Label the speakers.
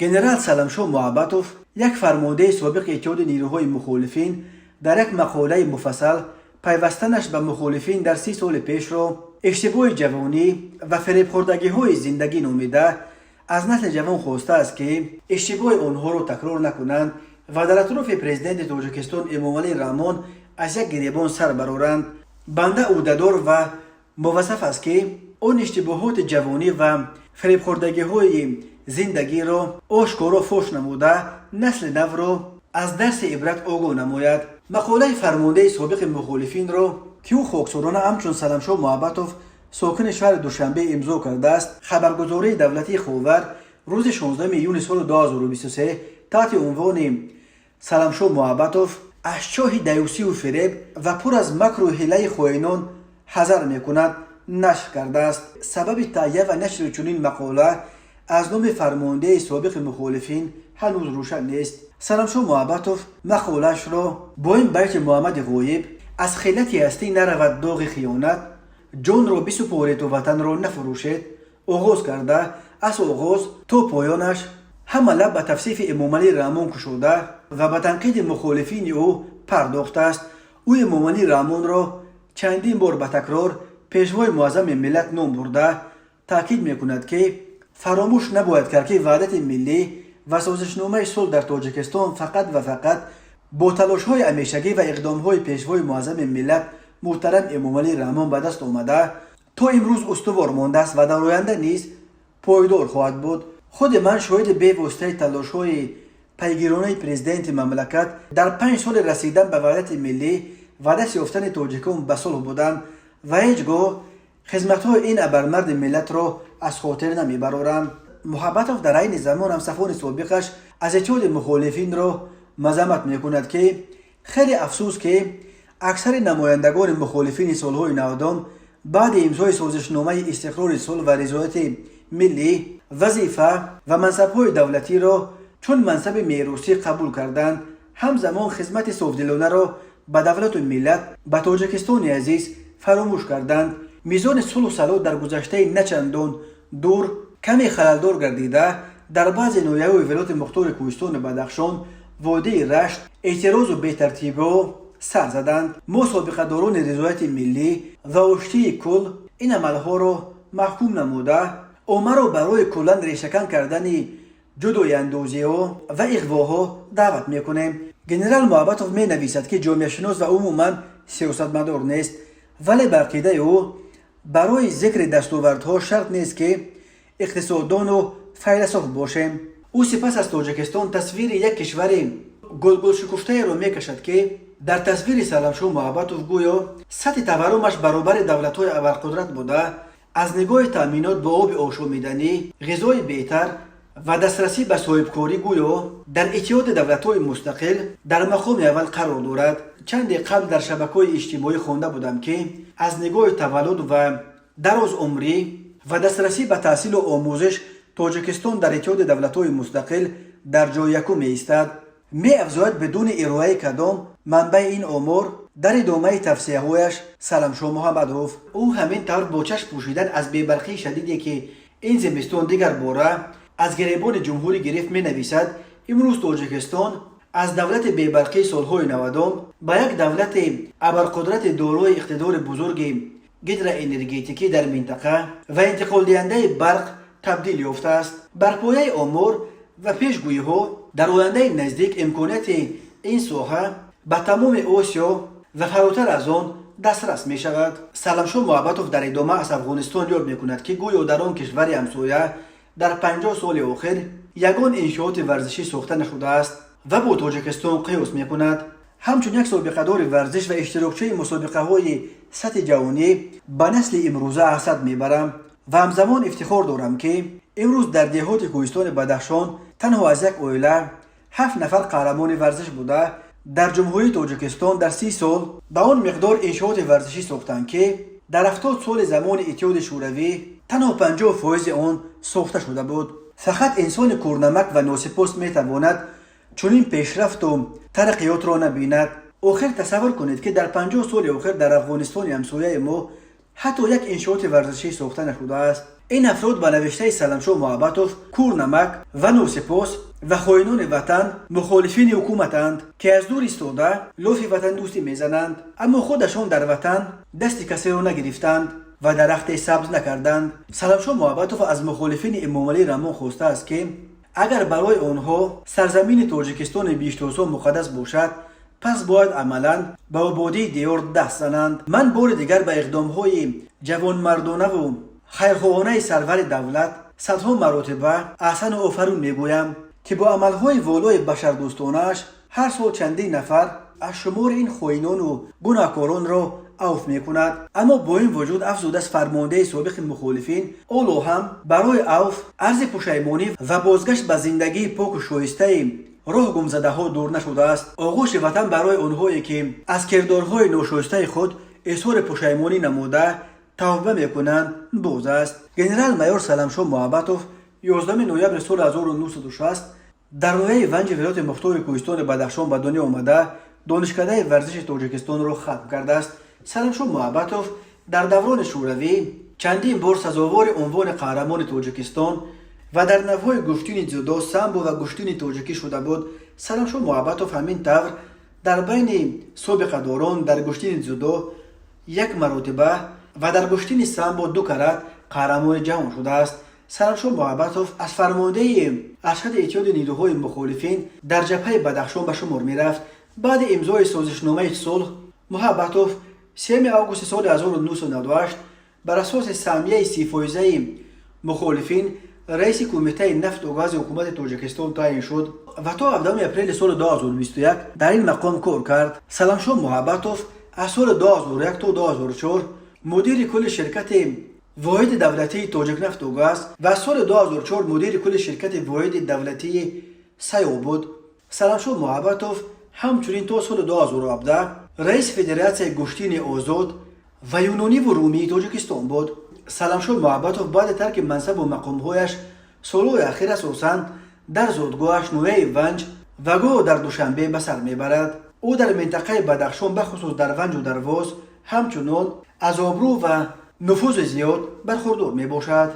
Speaker 1: Генерал Саламшо Муҳаббатов, як фармондеҳи собиқи Иттиҳоди нирӯҳои мухолифин, дар як мақолаи муфассал пайвастанаш ба мухолифин дар 30 соли пешро иштибоҳи ҷавонӣ ва фиребхӯрдагиҳои зиндагӣ номида, аз насли ҷавон хостааст, ки иштибоҳи онҳоро такрор накунанд ва дар атрофи президенти Тоҷикистон Эмомалӣ Раҳмон аз як гиребон сар бароранд. Банда ӯҳдадор ва муваззаф аст, ки он иштибоҳоти ҷавонӣ ва фиребхӯрдагиҳои зиндагиро ошкоро фош намуда, насли навро аз дарси ибрат огоҳ намояд. Мақолаи фармондеҳи собиқи мухолифинро, ки ӯ хоксорона ҳамчун Саламшо Муҳаббатов, сокини шаҳри Душанбе, имзо кардааст, хабаргузории давлатии «Ховар» рӯзи 16 июни соли 2023 таҳти унвони «Саламшо Муҳаббатов аз чоҳи даюсию фиреб ва пур аз макру ҳилаи хоинон ҳазар мекунад» нашр кардааст. Сабаби таҳия ва нашри чунин мақола аз номи фармондеҳи собиқи мухолифин ҳанӯз рӯшан нест. Саламшо Муҳаббатов мақолаашро бо ин байти Муҳаммади Ғоиб: «Аз хилати ҳастӣ наравад доғи хиёнат, ҷонро бисупореду ватанро нафурӯшед» оғоз карда, аз оғоз то поёнаш ҳама лаб ба тавсифи Эмомалӣ Раҳмон кушода ва ба танқиди мухолифини ӯ пардохтааст. Ӯ Эмомалӣ Раҳмонро чандин бор ба такрор пешвои муаззами миллат ном бурда, таъкид мекунад, ки фаромӯш набояд кард, ки ваҳдати миллӣ ва созишномаи сулҳ дар Тоҷикистон фақат ва фақат бо талошҳои ҳамешагӣ ва иқдомҳои пешвои муаззами миллат муҳтарам Эмомалӣ Раҳмон ба даст омада, то имрӯз устувор мондааст ва дар оянда низ пойдор хоҳад буд. Худи ман шоҳиди бевоситаи талошҳои пайгиронаи президенти мамлакат дар 5 соли расидан ба ваҳдати миллӣ ва даст ёфтани тоҷикон ба сулҳ будам ва ҳеҷ гоҳ хизматҳои ин абармарди миллатро аз хотир намебарорам. Муҳаббатов дар айни замон ҳамсафони собиқаш аз иттиҳоди мухолифинро мазаммат мекунад, ки хеле афсӯс, ки аксари намояндагони мухолифини солҳои 90-ум баъди имзои созишномаи истиқрори сулҳ ва ризояти миллӣ вазифа ва мансабҳои давлатиро чун мансаби меросӣ қабул карданд, ҳамзамон хизмати софдилонаро ба давлату миллат, ба Тоҷикистони азиз фаромӯш карданд. Мизони сулҳу салоҳ дар гузаштаи начандон дур каме халалдор гардида, дар баъзе ноҳияҳои вилояти мухтори Кӯҳистони Бадахшон, водии Рашт эътирозу бетартибиҳо сар заданд. Мо, собиқадорони ризояти миллӣ ва оштии кулл, ин амалҳоро маҳкум намуда, оммаро барои куллан решакан кардани ҷудоиандозиҳо ва иғвоҳо даъват мекунем. Генерал Муҳаббатов менависад, ки ҷомеашинос ва умуман сиёсатмадор нест, вале ба ақидаи ӯ барои зикри дастовардҳо шарт нест, ки иқтисоддону файласоф бошем. Ӯ сипас аз Тоҷикистон тасвири як кишвари гулгулшукуфтаеро мекашад, ки дар тасвири Саламшо Муҳаббатов гӯё сатҳи таваррумаш баробари давлатҳои абарқудрат буда, аз нигоҳи таъминот бо оби ошомиданӣ, ғизои беҳтар ва дастрасӣ ба соҳибкорӣ гӯё дар Иттиҳоди давлатҳои мустақил дар мақоми аввал қарор дорад. Чанде қабл дар шабакаҳои иҷтимоӣ хонда будам, ки аз нигоҳи таваллуд ва дарозумрӣ ва дастрасӣ ба таҳсилу омӯзиш Тоҷикистон дар Иттиҳоди давлатҳои мустақил дар ҷои якум меистад. Меафзояд бидуни ироаи кадом манбаи ин омор дар идомаи тавсияҳояш Саламшо Муҳаммадов. Ӯ ҳамин тавр бо чашм пӯшидан аз бебарқии шадиде, ки ин зимистон дигар бора аз гиребони ҷумҳурӣ гирифт, менависад: имрӯз Тоҷикистон аз давлати бебарқии солҳои 90-ум ба як давлати абарқудрати дорои иқтидори бузурги гидроэнергетикӣ дар минтақа ва интиқолдиҳандаи барқ табдил ёфтааст. Бар пояи омор ва пешгӯиҳо, дар ояндаи наздик имконияти ин соҳа ба тамоми Осиё ва фаротар аз он дастрас мешавад. Саламшо Муҳаббатов дар идома аз Афғонистон ёд мекунад, ки гӯё дар он кишвари ҳамсоя дар 50 соли охир ягон иншооти варзишӣ сохта нашудааст ва бо Тоҷикистон қиёс мекунад. Ҳамчун як собиқадори варзиш ва иштирокчии мусобиқаҳои сатҳи ҷаҳонӣ ба насли имрӯза ҳасад мебарам ва ҳамзамон ифтихор дорам, ки имрӯз дар деҳоти кӯҳистони Бадахшон танҳо аз як оила ҳафт нафар қаҳрамони варзиш буда, дар Ҷумҳурии Тоҷикистон дар 30 сол ба он миқдор иншооти варзишӣ сохтанд, ки дар 70 соли замони Иттиҳоди Шӯравӣ танҳо 50 фоизи он сохта шуда буд. Фақат инсони кӯрнамак ва носипос метавонад чунин пешрафту тараққиётро набинад. Охир тасаввур кунед, ки дар 50 соли охир дар Афғонистони ҳамсояи мо ҳатто як иншооти варзишӣ сохта нашудааст. Ин афрод, ба навиштаи Саламшо Муҳаббатов, кӯрнамак ва носипос ва хоинони ватан, мухолифини ҳукуматанд, ки аз дур истода лофи ватандӯстӣ мезананд, аммо худашон дар ватан дасти касеро нагирифтанд ва дарахте сабз накарданд. Саламшо Муҳаббатов аз мухолифини Эмомалӣ Раҳмон хостааст, ки агар барои онҳо сарзамини Тоҷикистони биҳиштосо муқаддас бошад, пас бояд амалан ба ободии диёр даст зананд. Ман бори дигар ба иқдомҳои ҷавонмардонаву хайрхоҳонаи сарвари давлат садҳо маротиба аҳсану офарин мегӯям, ки бо амалҳои волои башардӯстонааш ҳар сол чандин нафар аз шумори ин хоинону гунаҳкоронро авф мекунад. Аммо бо ин вуҷуд, афзудааст фармондеҳи собиқи мухолифин, ҳоло ҳам барои авф, арзи пушаймонӣ ва бозгашт ба зиндагии поку шоистаи роҳ гумзадаҳо дур нашудааст. Оғӯши ватан барои онҳое, ки аз кирдорҳои ношоистаи худ изҳори пушаймонӣ намуда, тавба мекунанд, боз аст. Генерал-майор Саламшо Муҳаббатов 11 ноябри соли 1960 дар ноҳияи Ванҷи вилояти мухтори Кӯҳистони Бадахшон ба дунё омада, Донишкадаи варзиши Тоҷикистонро хатм кардааст. Саламшо Муҳаббатов дар даврони шӯравӣ чандин бор сазовори унвони Қаҳрамони Тоҷикистон ва дар навъҳои гӯштини дзюдо, самбо ва гӯштини тоҷикӣ шуда буд. Саламшо Муҳаббатов ҳамин тавр дар байни собиқадорон дар гӯштини дзюдо як маротиба ва дар гӯштини самбо ду карат қаҳрамони ҷаҳон шудааст. Саламшо Муҳаббатов аз фармондеҳи аршади Иттиҳоди нирӯҳои мухолифин дар ҷабҳаи Бадахшон ба шумор мерафт. Баъди имзои созишномаи сулҳ Муҳаббатов 3 августи соли 1998 бар асоси саҳмияи 30-фоизаи мухолифин раиси Кумитаи нафту гази ҳукумати Тоҷикистон таъин шуд ва то 7 апрели соли 2021 дар ин мақом кор кард. Саламшо Муҳаббатов аз соли 2001 то 2004 мудири кулли ширкати воҳиди давлатии Тоҷикнафтугаз ва аз соли 2004 мудири кулли ширкати воҳиди давлатии Сайо буд. Саламшо Муҳаббатов ҳамчунин то соли 2017 раиси Федератсияи гӯштини озод ва юнониву румии Тоҷикистон буд. Саламшо Муҳаббатов баъди тарки мансабу мақомҳояш солҳои ахир асосан дар зодгоҳаш, ноҳияи Ванҷ, ва гоҳо дар Душанбе ба сар мебарад. Ӯ дар минтақаи Бадахшон, бахусус дар Ванҷу Дарвоз, ҳамчунон аз обрӯ ва нуфузи зиёд бархурдор мебошад.